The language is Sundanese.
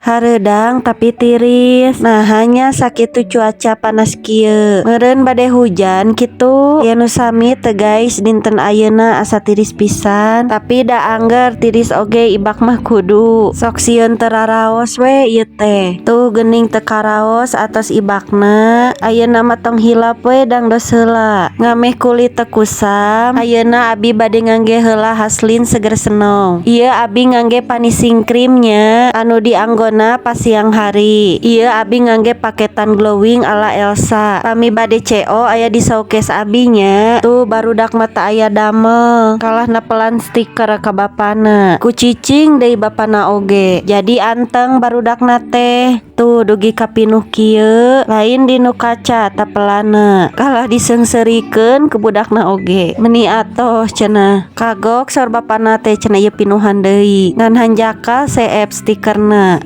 Hareudang tapi tiris. Nah, hanya sakitu cuaca panas kieu. Meureun bade hujan kitu. Aya nu sami teu, guys, dinten ayeuna asa tiris pisan? Tapi da angger tiris oge ibak mah kudu. Sok sieun teu raraos we ieu teh. Tuh geuning teu karaos atos ibakna. Ayeuna mah tong hilap we dangdos heula. Ngameh kulit teu kusam. Ayeuna abi bade ngangge heula Haslin Seger Snow. Ieu abi ngangge finishing creamnya anu dianggona pas siang hari. Ieu abi ngangge paketan glowing ala Elsa. Pami bade CO aya di showcase abi nya. Tuh barudak mah teu aya damel. Kalah nepelan stiker ka bapana. Ku cicing deui bapana oge. Jadi anteng barudakna teh. Tuh dugi ka pinuh kieu, lain dinu kaca tapelana. Kalah diseungseurikeun ku budakna oge. Meni atoh cenah. Kagok saur bapana teh cenah ieu pinuhan deui. Ngan hanjakal seep stikerna.